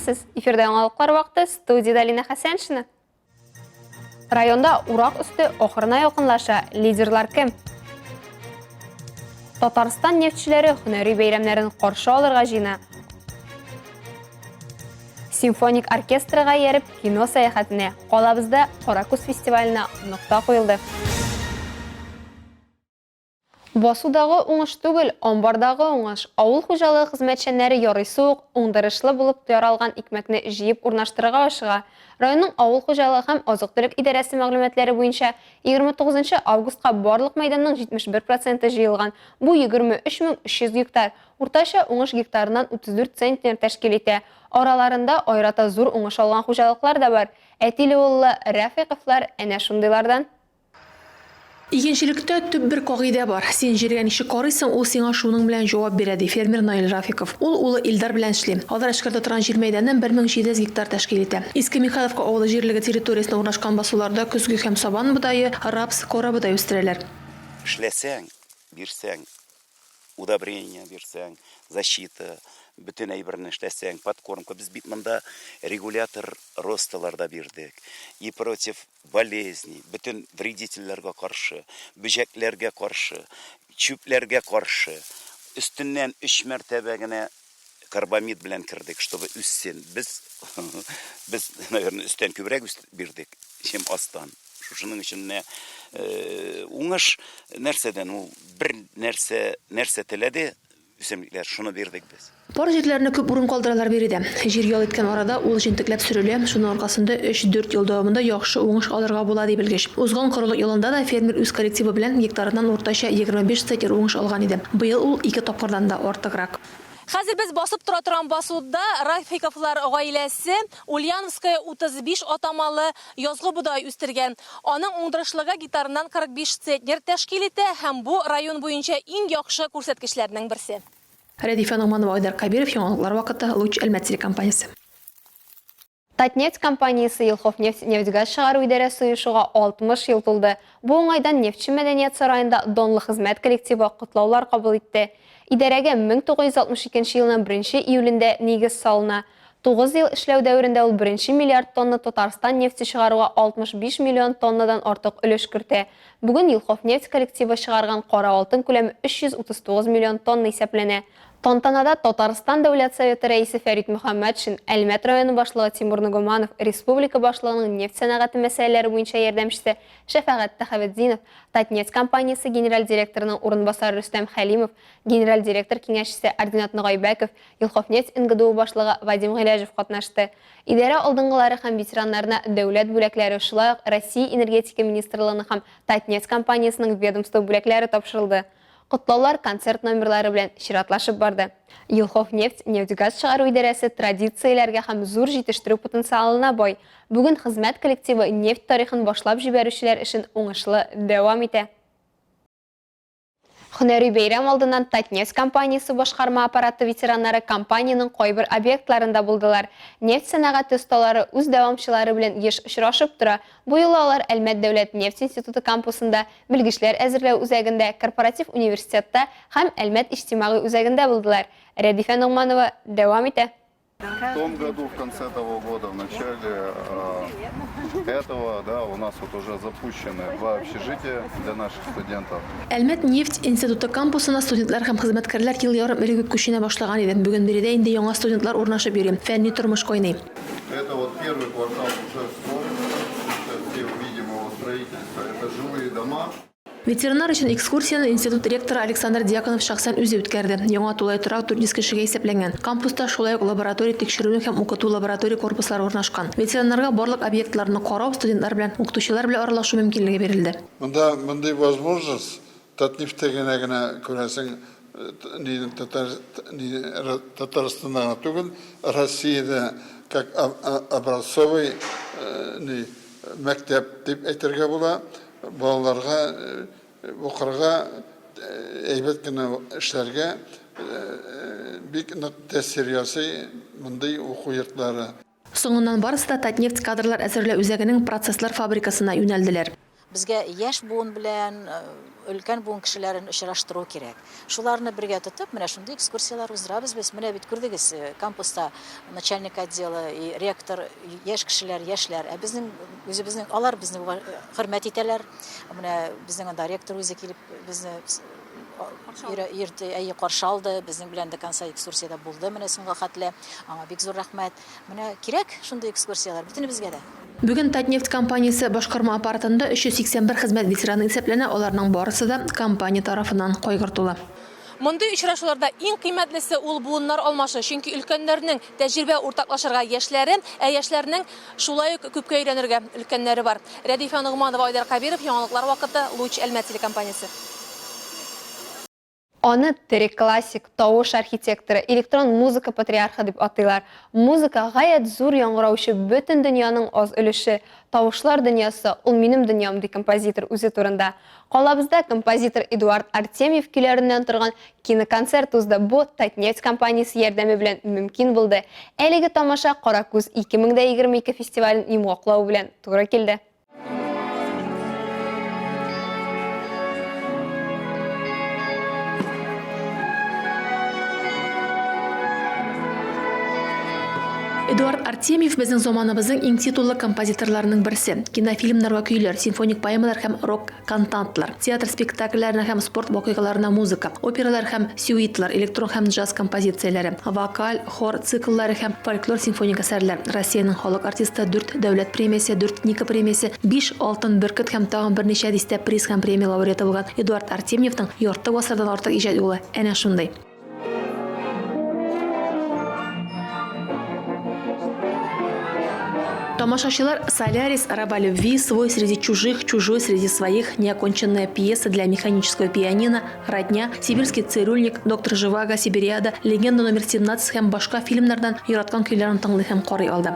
Исәнмесез! Эфирда яңалыклар вакыты, студиядә Алина Хәсәншина. Районда урак өсте ахырына якынлаша. Лидерлар кем? Татарстан нефтьчеләре һөнәри бәйрәмнәрен каршы алырга җыена. Симфоник оркестрга ияреп кино сәяхәтенә, калабызда Каракүз фестиваленә нокта куелды. Басудагы уңыш түгел, амбардагы уңыш. Авыл хуҗалыгы хезмәтчәннәре ярыйсы ук уңдырышлы булып яралган икмәкне җыеп урнаштырырга ашыга. Районның авыл хуҗалыгы һәм азык-төлек идарәсе мәгълүматлары буенча, 29 нчы августка барлык мәйданның 71 проценты җыелган, бу 23 300 гектар. Уртача уңыш гектарыннан 34 центнер тәшкил итә. Араларында аерата зур уңыш алган хуҗалыклар да бар. Әтиле-уллы Рәфыйковлар әнә шундыйлардан. Игенчелектә төп бер кагыйдә бар, син җиргә ничек карыйсың, ул сиңа шуның белән җавап бирә, ди фермер Наил Рафиков. Ул улы Илдар белән эшли. Алар эшкәртә торган җир мәйданы 1700 гектар тәшкил итә. Иске Михайловка авылы җирлеге территориясендә урнашкан басуларда көзге һәм сабан бодае, рапс, карабодай үстерәләр. Эшләсәң, бирсәң, удобрение бирсәң, защита, бөтен әйберне эшләсәң, подкормка. Без бит монда регулятор росталар да бирдек. И против болезней, бөтен вредительләргә каршы, бөҗәкләргә каршы, чүпләргә каршы. Өстеннән өч мәртәбә генә карбамид белән кердек, чтобы үссен. Без, без, наверное, өстән күбрәк бирдек, чем астан. Шушының өчен менә э, уңыш нәрсәдән ул бер нәрсә нәрсә теләде, үсемлекләр, шуны бирдек без. Пар җирләрне күп урын калдыралар биредә. Җир ял иткән арада ул җентекләп сөрелә, шуның аркасында өч-дүрт ел дәвамында яхшы уңыш алырга була, ди белгеч. Узган корылык елында да фермер үз коллективы белән гектарыннан уртача 25 центнер уңыш алган иде. Быел ул ике тапкырдан да артыграк. Хәзер без басып тора торган басуда Рафиковлар гаиләсе Ульяновская 35 атамалы язгы бодай үстергән. Аның уңдырышлыгы гектарыннан 45 центнер тәшкил итә һәм бу район буенча иң яхшы күрсәткечләрнең берсе. Рәдифә Ногманова, Айдар Кабиров, Яңалыклар вакыты, Луч, Әлмәт телекомпаниясе. Татнефть компаниясе Елховнефть нефть-газ чыгару идарәсе оешуга 60 ел тулды. Бу уңайдан Нефтьче мәдәният сараенда данлы хезмәт коллективы котлаулар кабул итте. Идарәгә 1962 елның беренче июлендә нигез салына. Тугыз ел эшләү дәверендә ул беренче миллиард тонна Татарстан нефте чыгаруга 65 миллион тоннадан артык өлеш кертә. Бүген Елховнефть коллективы чыгарган кара алтын күләме 339 миллион тонна исәпләнә. Тантанада Татарстан Дәүләт Советы Рәисе Фәрит Мөхәммәтшин, Әлмәт районы башлыгы Тимур Ногуманов, республика башлыгының нефть сәнәгате мәсьәләләре буенча ярдәмчесе Шәфәгать Тәхаветдинов, Татнефть компаниясе генераль директорының урынбасары Рөстәм Хәлимов, генераль директор киңәшчесе Ардинат Ногайбәков, Елховнефть НГДУ башлыгы Вадим Гыйләҗев катнашты. Идарә алдынгылары һәм ветераннарына дәүләт бүләкләре, шулай ук Россия Энергетика министрлыгының һәм Татнефть компаниясенең ведомство бүләкләре тапшырылды. Котлаулар концерт номерлары белән чиратлашып барды. Елховнефть нефть-газ чыгару идарәсе традицияләргә һәм зур җитештерү потенциалына бай. Бүген хезмәт коллективы нефть тарихын башлап җибәрүчеләр эшен уңышлы дәвам итә. Һөнәри бәйрәм алдыннан Татнефть компаниясе башкарма аппараты ветераннары компаниянең кайбер объектларында булдылар. Нефть сәнәгате осталары үз дәвамчылары белән еш очрашып тора. Бу юлы алар Әлмәт дәүләт нефть институты кампусында, Белгечләр әзерләү үзәгендә, Корпоратив университетта һәм Әлмәт иҗтимагый үзәгендә булдылар. Рәдифә Ногманова дәвам итә. В том году, в конце того года, в начале этого, да, у нас вот уже запущены два общежития для наших студентов. Әлмәт нефть институты кампусына студентлар һәм хезмәткәрләр ел ярым элек үк күченә башлаган иде. Бүген биредә инде яңа студентлар урнашып йөри, фәнни тормыш кайный. Это вот первый квартал уже строится, сейчас все увидим его строительство, это жилые дома. Ветераннар өчен экскурсияне институт ректоры Александр Дьяконов шәхсән үзе үткәрде. Яңа тулай торак 400 кешегә исәпләнгән. Кампуста шулай ук лаборатория тикшеренү һәм укыту лаборатория корпуслары урнашкан. Ветераннарга барлык объектларны карау, студентлар белән, укытучылар белән аралашу мөмкинлеге бирелде. Монда мондый возможность Татнефтьтә генә генә күрәсең, ни татар ни Татарстанда гына түгел, Россиядә как образцовый ни мәктәп дип әйтергә була. Балаларга укырга, әйбәт кенә эшләргә бик нык тәэсир ясый мондый уку йортлары. Соңыннан барысы да Татнефть кадрлар әзерләү үзәгенең процесслар фабрикасына юнәлделәр. Безгә яшь буын белән өлкән буын кешеләрен очраштыру кирәк. Шуларны бергә тотып, менә шундый экскурсияләр уздырабыз без. Менә бит күрдегез, кампуста начальник отдела и ректор, яшь кешеләр, яшьләр. Ә безнең үзебезнең, алар безне хөрмәт итәләр. Менә безнең анда ректор үзе килеп безне йөрте, әйе, каршы алды. Безнең белән до конца экскурсиядә булды менә соңга хәтле. Аңа бик зур рәхмәт. Менә кирәк шундый экскурсияләр бөтенебезгә дә. Бүген Татнефть компаниясе башкарма аппаратында 381 хезмәт ветераны исәпләнә, аларның барысы да компания тарафыннан кайгыртыла. Мондый очрашуларда иң кыйммәтлесе ул буыннар алмашы, чөнки өлкәннәрнең тәҗрибә уртаклашырга яшьләре, ә яшьләрнең шулай ук күпкә өйрәнергә өлкәннәре бар. Рәдифә Ногманова, Айдар Кәбиров, Яңалыклар вакыты, Луч, Әлмәт телекомпаниясе. Аны тере классик, тавыш архитекторы, электрон музыка патриархы дип атыйлар. Музыка, гаять зур яңгыраучы бөтен дөньяның аз өлеше. Тавышлар дөньясы, ул минем дөньям, ди композитор үзе турында. Калабызда композитор Эдуард Артемьев көйләреннән торган киноконцерт узды. Бу Татнефть компаниясе ярдәме белән мөмкин булды. Әлеге тамаша Каракүз 2022 фестивален йомгаклау белән туры килде. Эдуард Артемьев безнең заманыбызның иң титуллы композиторларының берсе. Кинофильмнарга көйләр, симфоник поэмалар һәм рок-кантантлар, театр спектакльләренә һәм спорт вакыйгаларына музыка, опералар һәм сюитлар, электрон һәм джаз композицияләре, вокаль, Хор цикллары һәм фольклор симфоник әсәрләр, Россиянең халык артисты, дүрт дәүләт премиясе, дүрт Ника премиясе, биш Алтын бөркет һәм тагын берничә дистә приз һәм премия лауреаты булган Эдуард Артемьевның ярты гасырдан артык иҗат юлы әнә шундый. Тамашачылар Солярис, Раба любви, Свой среди чужих, чужой среди своих, Неоконченная пьеса для механического пианино, Родня, Сибирский цирюльник, Доктор Живаго, Сибириада, Легенда номер 17 һәм башка фильмнардан яраткан көйләрен тыңлый һәм карый алды.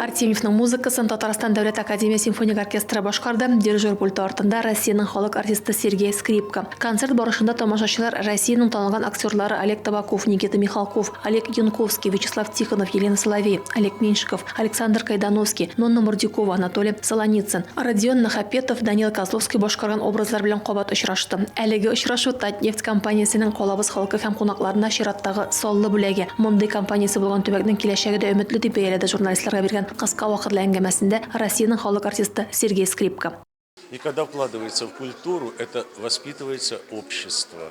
Артемьевның музыкасын Татарстан дәүләт академия симфоник оркестры башкарды, дирижер пульты артында Россиянең халык артисты Сергей Скрипка. Концерт барышында тамашачылар Россиянең танылган актерлары Олег Табаков, Никита Михалков, Олег Янковский, Вячеслав Тихонов, Елена Соловей, Олег Меньшиков, Александр Кайдановский, Нонна Мордюкова, Анатолий Солоницын, Родион Нахапетов, Данил Козловский башкарган образлар белән кабат очрашты. Әлеге очрашу Татнефть компаниясенең калабыз халкы һәм кунакларына чираттагы саллы бүләге. Мондый компаниясе булган төбәкнең киләчәге дә өметле, дип бәяләде журналистларга биргән кыска вакытлы әңгәмәсендә Россиянең халык артисты Сергей Скрипка. И когда вкладывается в культуру, это воспитывается общество.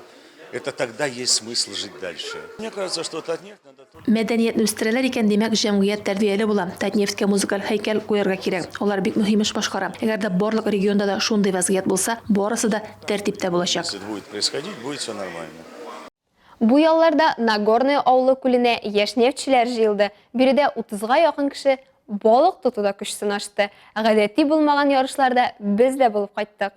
Это тогда есть смысл жить дальше. Мне кажется, что Татнефть надо только... Мәдәниятне үстерәләр икән, димәк, җәмгыять тәрбияле була. Татнефтькә музыкаль һәйкәл куярга кирәк. Алар бик мөһим эш башкара. Әгәр дә барлык регионда да шундый вәзгыять булса, барысы да тәртиптә булачак. Если это будет происходить, будет все нормально. Бу ялларда Нагорное авылы күленә яшь нефтьчеләр җыелды. Биредә утызга якын кеше балык тотуда көч сынашты. Гадәти булмаган ярышларда без дә булып кайттык.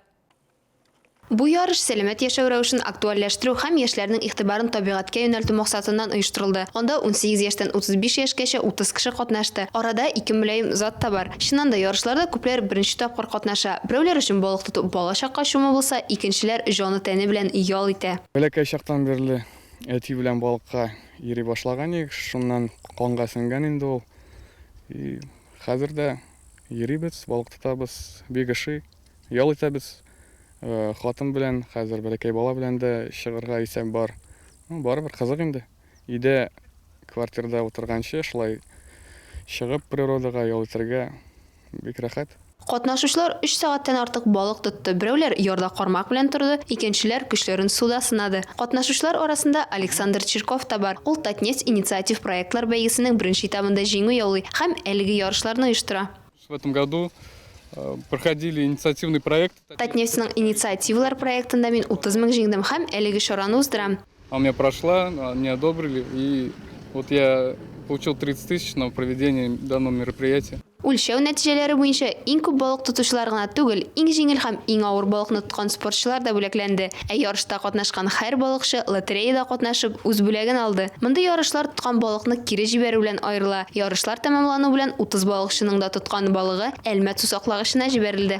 Бу ярыш сәламәт яшәү рәвешен актуальләштерү һәм яшьләрнең игътибарын табигатькә юнәлтү максатыннан оештырылды. Анда 18 яшьтән 35 яшькәчә 30 кеше катнашты. Арада ике мөлаем зат та бар. Чыннан да, ярышларда күпләр беренче тапкыр катнаша. Берәүләр өчен балык тоту балачакка чуму булса, икенчеләр җаны-тәне белән ял итә. Бәләкәй чактан бирле әти белән балыкка йөри башлаган идек, шуннан канга сеңгән инде ул. И хәзер дә йөрибез, балык тотабыз, бик ошый, ял итәбез. Хатын белән, хәзер бәләкәй бала белән дә чыгарга исәп бар. Ну, барыбер кызык инде. Өйдә квартирада утырганчы, шулай чыгып природага ял итәргә бик рәхәт. Катнашучылар өч сәгатьтән артык балык тотты. Берәүләр ярда кармак белән торды, икенчеләр көчләрен суда сынады. Катнашучылар арасында Александр Чирков та бар. Ул Татнефть инициатив проектлар бәйгесенең беренче этабында җиңү яулый һәм әлеге ярышларны оештыра. В этом году проходили инициативный проект. Татнефтьның инициативалар проектында мин 30 мең җиңдем һәм әлеге чараны уздырам. А у меня прошла, мне одобрили, и вот я получил 30 тысяч на проведение данного мероприятия. Үлчәү нәтиҗәләре буенча иң күп балык тотучылар гына түгел, иң җиңел һәм иң авыр балыкны тоткан спортчылар да бүләкләнде. Ә ярышта катнашкан һәр балыкчы лотереяда катнашып, үз бүләген алды. Мондый ярышлар тоткан балыкны кире җибәрү белән аерыла. Ярышлар тәмамлану белән 30 балыкчының да тоткан балыгы Әлмәт сусаклагычына җибәрелде.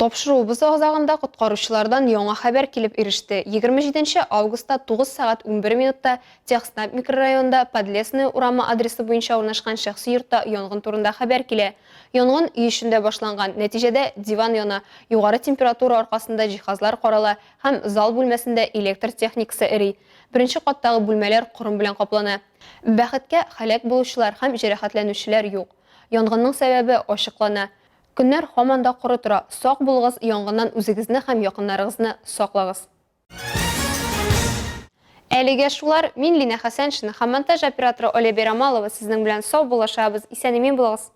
Тапшыруыбыз азагында коткаручылардан яңа хәбәр килеп иреште. 27 нче августта 9 сәгать 11 минутта Техснаб микрорайонында Подлесная урамы адресы буенча урнашкан шәхси йортта янгын турында хәбәр килә. Янгын өй эчендә башланган. Нәтиҗәдә, диван яна, югары температура аркасында җиһазлар карала һәм зал бүлмәсендә электр техникасы эри. Беренче каттагы бүлмәләр корым белән каплана. Бәхеткә, һәлак булучылар һәм җәрәхәтләнүчеләр юк. Янгынның сәбәбе ачыклана. Көннәр һаман да коры тора. Сак булыгыз, янгыннан үзегезне һәм якыннарыгызны саклагыз. Әлегә шулар, мин Линә Хәсәншина һәм монтаж операторы Оля Бәйрамалова сезнең белән саубуллашабыз. Исән-имин булыгыз.